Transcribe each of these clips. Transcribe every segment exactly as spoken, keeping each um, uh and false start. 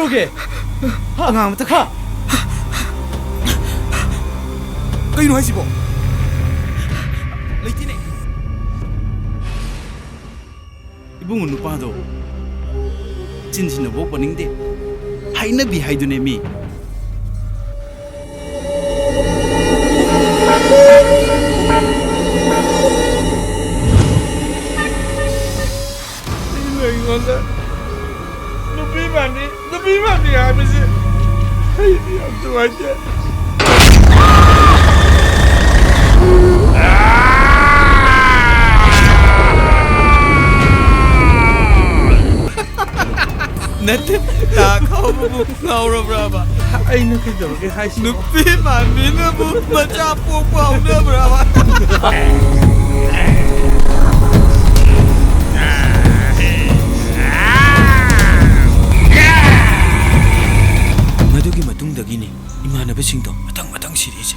ꯑꯉꯥꯡ ꯑꯃꯇ ꯈꯥ꯫ ꯀꯩꯅꯣ ꯍꯥꯏꯁꯤꯕꯣ? ꯂꯩꯇꯦꯅꯦ꯫ ꯏꯕꯨꯡꯉꯣ ꯅꯨꯄꯥꯗꯣ ꯆꯤꯟꯁꯤꯟꯅꯕ ꯄꯣꯛꯄꯅꯤꯡꯗꯦ꯫ ꯍꯥꯏꯅꯕꯤ ꯍꯥꯏꯗꯨꯅꯦ ꯃꯤ꯫ ꯑꯩꯉꯣꯟꯗ ꯅꯨꯄꯤ ꯃꯥꯟꯕꯤ, ꯅꯨꯄꯤ ꯃꯥꯟꯕꯤ ꯍꯥꯏꯕꯁꯦ ꯑꯩꯗꯤ ꯌꯥꯝ ꯅꯨꯡꯉꯥꯏꯇꯦ꯫ ꯅꯠꯇꯦ, ꯇꯥ ꯈꯥꯎꯕꯕꯨ ꯉꯥꯎꯔꯕ꯭ꯔꯕ? ꯑꯩꯅ ꯀꯩꯗꯧꯔꯒꯦ ꯍꯥꯏꯁꯤꯕꯣ? ꯅꯨꯄꯤ ꯃꯥꯟꯕꯤꯅꯕꯨ ꯃꯆꯥ ꯄꯣꯛꯄ ꯍꯧꯅꯕ꯭ꯔꯕ? ꯃꯗꯨꯒꯤ ꯃꯇꯨꯡꯗꯒꯤꯅꯤ ꯏꯃꯥꯟꯅꯕꯁꯤꯡꯗꯣ ꯃꯊꯪ ꯃꯊꯪ ꯁꯤꯔꯛꯏꯁꯦ꯫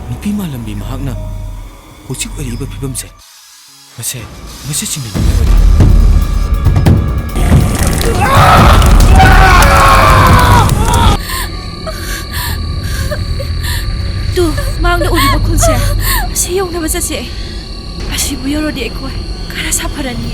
ꯅꯨꯄꯤ ꯃꯥꯜꯂꯝꯕꯤ ꯃꯍꯥꯛꯅ ꯍꯧꯖꯤꯛ ꯑꯣꯏꯔꯛꯏꯕ ꯐꯤꯕꯝꯁꯦ, ꯃꯁꯦ, ꯃꯁꯤ ꯆꯤꯡꯅꯅꯤꯡꯉꯥꯏ ꯑꯣꯏꯗꯦ꯫ ꯇꯨ, ꯃꯥꯡꯗ ꯎꯔꯤꯕ ꯈꯨꯜꯁꯦ, ꯁꯤ ꯌꯧꯅꯕ ꯆꯠꯁꯦ꯫ ꯑꯁꯤꯕꯨ ꯌꯧꯔꯗꯤ ꯑꯩꯈꯣꯏ ꯈꯔ ꯁꯥꯐꯔꯅꯤ꯫